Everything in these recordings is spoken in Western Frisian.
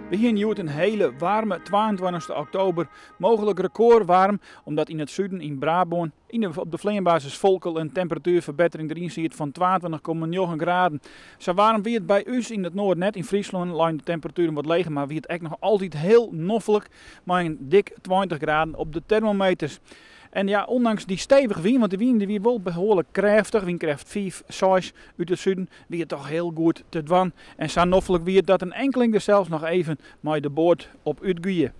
We hiene hjoed in hiele waarme 22 oktober, mooglik rekôrwaarm, omdat yn it suden yn Brabân yn de, op de fleanbasis Volkel in temperatuerferbettering deryn siet fan 22,9 graden. Sa waarm wie it by ús yn it noarden net. Yn Fryslân leine de temperatueren wat leger, mar wie it ek noch altyd hiel noflik mei in dik 20 graden op de termometers. En ja, ûndanks dy stevige wyn, want de wyn die wie wol behoarlik krêftich, wynkrêft 5, 6 út it suden, wie it toch hiel goed te dwaan. En sa noflik wie it dat in enkeling der sels noch even mei de boat op útgie.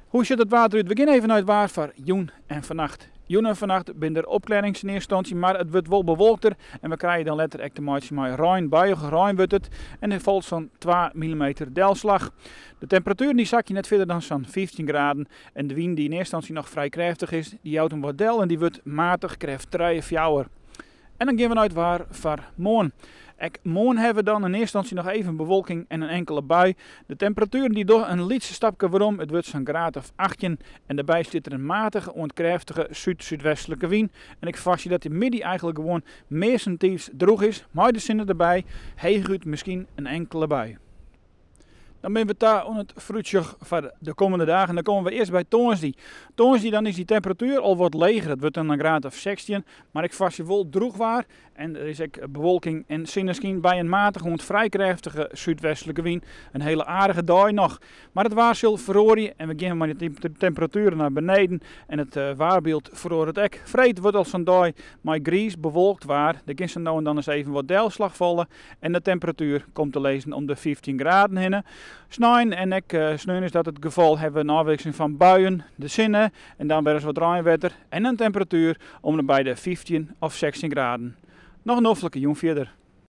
Hoe sjocht it waar derút? We gean even nei it waar foar jûn en fannacht. Jûn en fannacht binne der opklearrings yn earste ynstânsje, mar it wurdt wol bewolkter en we krije dan letter ek te meitsjen mei rein, buiige rein wurdt it en der falt sa'n 2 millimeter delslach. De temperatueren dy sakje net fierder dan sa'n 15 graden en de wyn dy yn earste ynstânsje noch frij krêftich is, dy jout him wat del en dy wurdt matich krêft trije, fjouwer. En dan gean we nei it waar foar moarn. Ek moarn hawwe we dan yn earste ynstânsje noch even bewolking en in inkele bui. De temperatueren dy dogge in lyts stapke werom, it wurdt sa'n graad of 18 en dêrby stiet der in matige oant krêftige súd-súdwestlike wyn. En ik ferwachtsje dat de middei eigentlik gewoan meastentiids drûch is, mei de sinne derby, heechút miskien in inkele bui. Dan binne we ta oan it foarútsjoch foar de kommende dagen. Dan komme we earst by tongersdei. Tongersdei dan is dy temperatuer al wat leger. It wurdt dan in graad of 16, mar ik ferwachtsje wol drûch waar. En der is ek bewolking en sinneskyn by in matige oant frij krêftige súdwestlike wyn. In hiele aardige dei noch. Mar it waar sil feroarje en we gean mei de temperatueren nei beneden en it waarbyld feroaret ek. Freed wurdt al sa'n dei mei griis bewolkt waar. Der kin sa no en dan ris even wat delslach falle en de temperatuer komt te lizzen om de 15 graden hinne. Snein en ek sneon is dat it gefal, hawwe we in ôfwikseling fan buien, de sinne en dan wer ris wat reinwetter en in temperatuer om en by de 15 of 16 graden. Noch in noflike jûn fierder.